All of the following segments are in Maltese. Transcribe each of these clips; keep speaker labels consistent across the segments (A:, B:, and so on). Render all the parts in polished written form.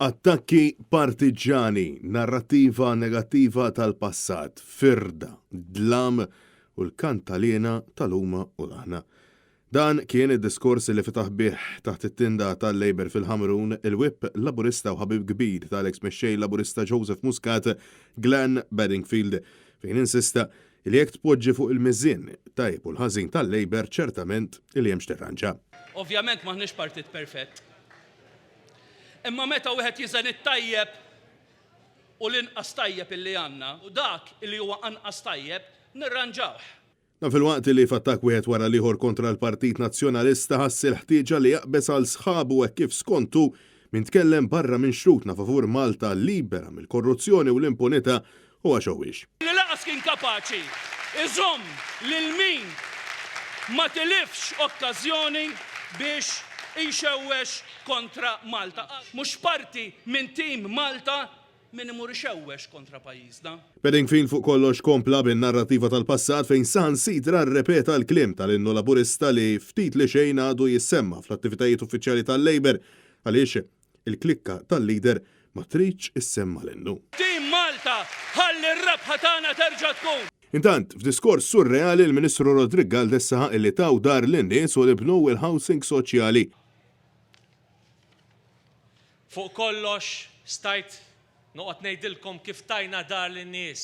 A: Attakki partiġġani, narrattiva negattiva tal-passat, firda, dlam u l-kantaliena tal-huma u l-aħna. Dan kien id-diskors li fetaħ bih taħt it-tinda tal-Labour fil-Ħamrun il-Whip Laburista u ħabib kbir tal-eks Mexxej Laburista Joseph Muscat, Glenn Bedingfield, fejn insista li jekk tpoġġi fuq il-miżien tajjeb u l-ħażin tal-Labour ċertament li hemm x'tirranġa.
B: Ovvjament m'aħniex partit perfett. Imma meta wieħed jiżen it-tajjeb u l-inqas tajjeb illi għandna, u dak illi huwa anqas tajjeb nirranġawh.
A: Dan filwaqt li f'attakk wieħed wara l-ieħor kontra l-Partit Nazzjonalista ħass il-ħtieġa li jaqbeż għal sħabu hekk kif skont hu min tkellem barra minn xtutna favur Malta libera mill-korruzzjoni u l-impunità huwa xewwiex.
B: Li lanqas kien kapaċi jżomm lil min ma tilifx okkażjoni biex jxewwex kontra Malta. Mhux parti minn Team Malta min imur ixewwex kontra pajjiżna.
A: Bedingfield fuq kollox kompla bin-narrativa tal-passat fejn saħansitra rrepeta l-kliem tal-innu Laburista li ftit li xejn għadu jissemma fl-attivitajiet uffiċjali tal-Labour għaliex il-klikka tal-leader ma tridx issemma l-innu.
B: Team Malta, ħalli r-rebħa tagħna terġa' tkun!
A: Intant, f'diskors surreali l-Ministru Roderick Galdes saħaq illi taw dar lin-nies u li bnew il-housing soċjali.
C: Fuq kollox stajt Noqgħod ngħidilkom kif tajna dar lin-nies.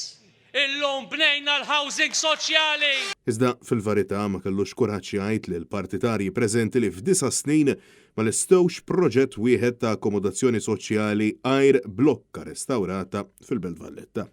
C: Illum bnejna l-housing soċjali!
A: Iżda fil-verità ma kellux kuraġġ jgħid lill-partitarji preżenti li f'disa' snin ma lestewx proġett wieħed ta' akkomodazzjoni soċjali għajr blokka restawrata fil-Belt Valletta.